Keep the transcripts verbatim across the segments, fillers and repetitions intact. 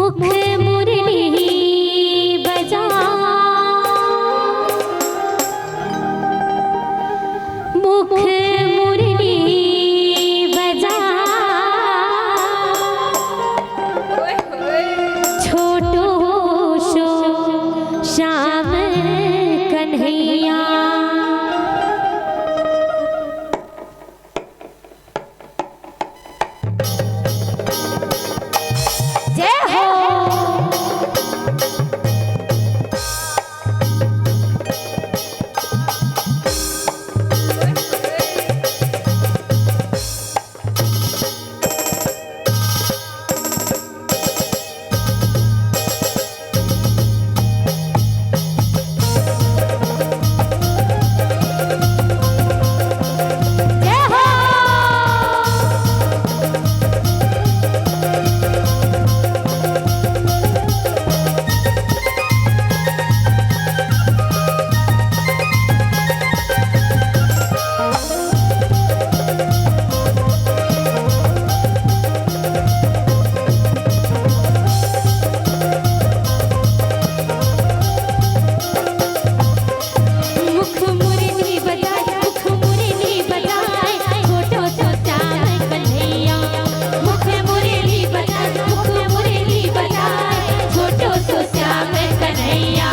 मुख मुरली बजा, मुख मुरली बजा, छोटो सो श्याम कन्हैया। जय हो। मुख मुरली बजाए, मुख मुरली बजाए, छोटो सो श्याम कन्हैया। मुख मुरली बजाए, मुख मुरली बजाए, छोटो सो श्याम कन्हैया।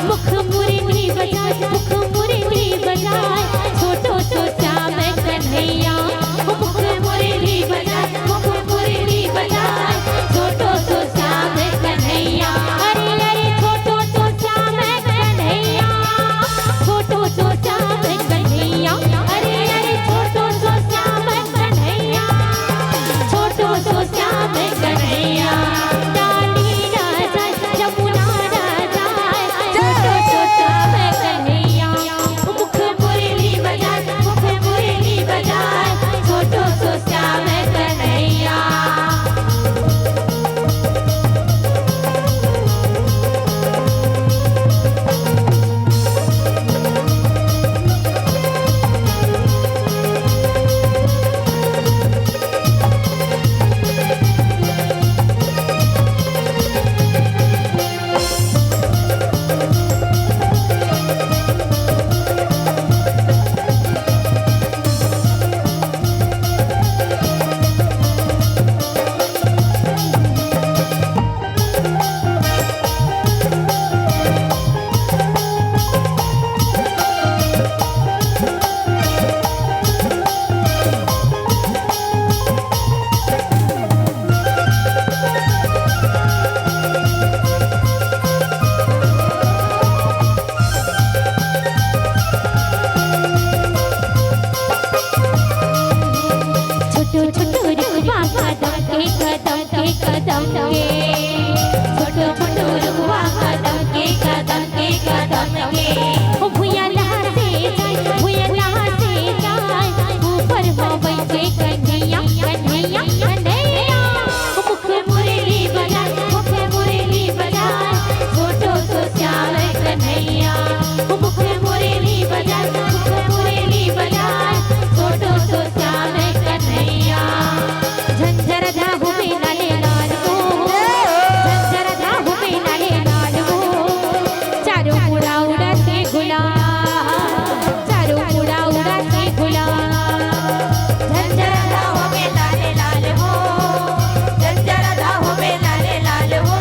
मुख मुरली बजाए, मुख मुरली बजाए, छोटो सो श्याम कन्हैया। मुख मुरली बजाए, मुख मुरली बजाए, छोटो सो श्याम कन्हैया। अरे अरे छोटो सो श्याम कन्हैया, छोटो सो श्याम कन्हैया। अरे अरे छोटो सो श्याम कन्हैया, छोटो सो श्याम कन्हैया। डांडी राजा, जमुना राजा, छोटो सो श्याम कन्हैया। मुख मुरली बजाए, मुख मुरली बजाए, छोटो सो श्याम कन्हैया। छोटो छोटो रुखवा कदम के, कदम के, कदम के। छोटो छोटो रुखवा कदम के, कदम के, कदम के। ओ भुइयां लहसे जाए, भुइयां लहसे जाए। ऊपर म बइठे कन्हैया, कन्हैया, कन्हैया। मुख मुरली बजाए, मुख मुरली बजाए, छोटो सो श्याम कन्हैया। मुख मुरली बजाए, मुख मुरली बजाए, छोटो सो श्याम कन्हैया। झंझर धाहू में लाले लाल हो, झंझर धाहू में लाले लाल हो, चारों मुड़ा उड़ाथे गुलाल। चारों मुड़ा उड़ाथे गुलाल। झंझर धाहू में लाले लाल हो, झंझर धाहू में लाले लाल हो।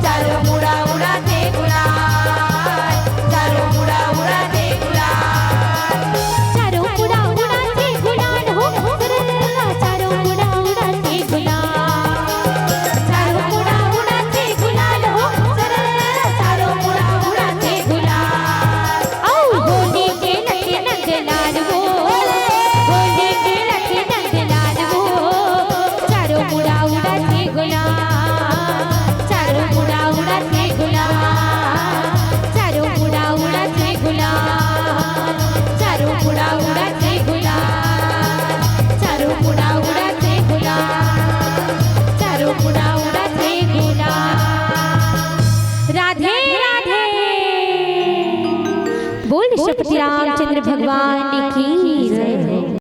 चारों मुड़ा उड़ाथे गुलाल, चारों मुड़ा उड़ाथे गुलाल। चारों मुड़ा उड़ाथे गुलाल हो, सरला चारों मुड़ा उड़ाथे गुलाल। चारों मुड़ा उड़ाथे गुलाल हो, सरला चारों मुड़ा उड़ाथे गुलाल। आओ होली खेलथे नंदलाल हो, होली खेलथे नंदलाल हो, चारों मुड़ा उड़ाथे गुलाल, चारों मुड़ा उड़ाथे गुलाल, चारों मुड़ा उड़ाथे गुलाल, चारों मुड़ा उड़ाथे गुलाल, चारों मुड़ा उड़ाथे गुलाल, चारों मुड़ा उड़ाथे गुलाल। राधे राधे। बोल श्रीपति रामचंद्र भगवान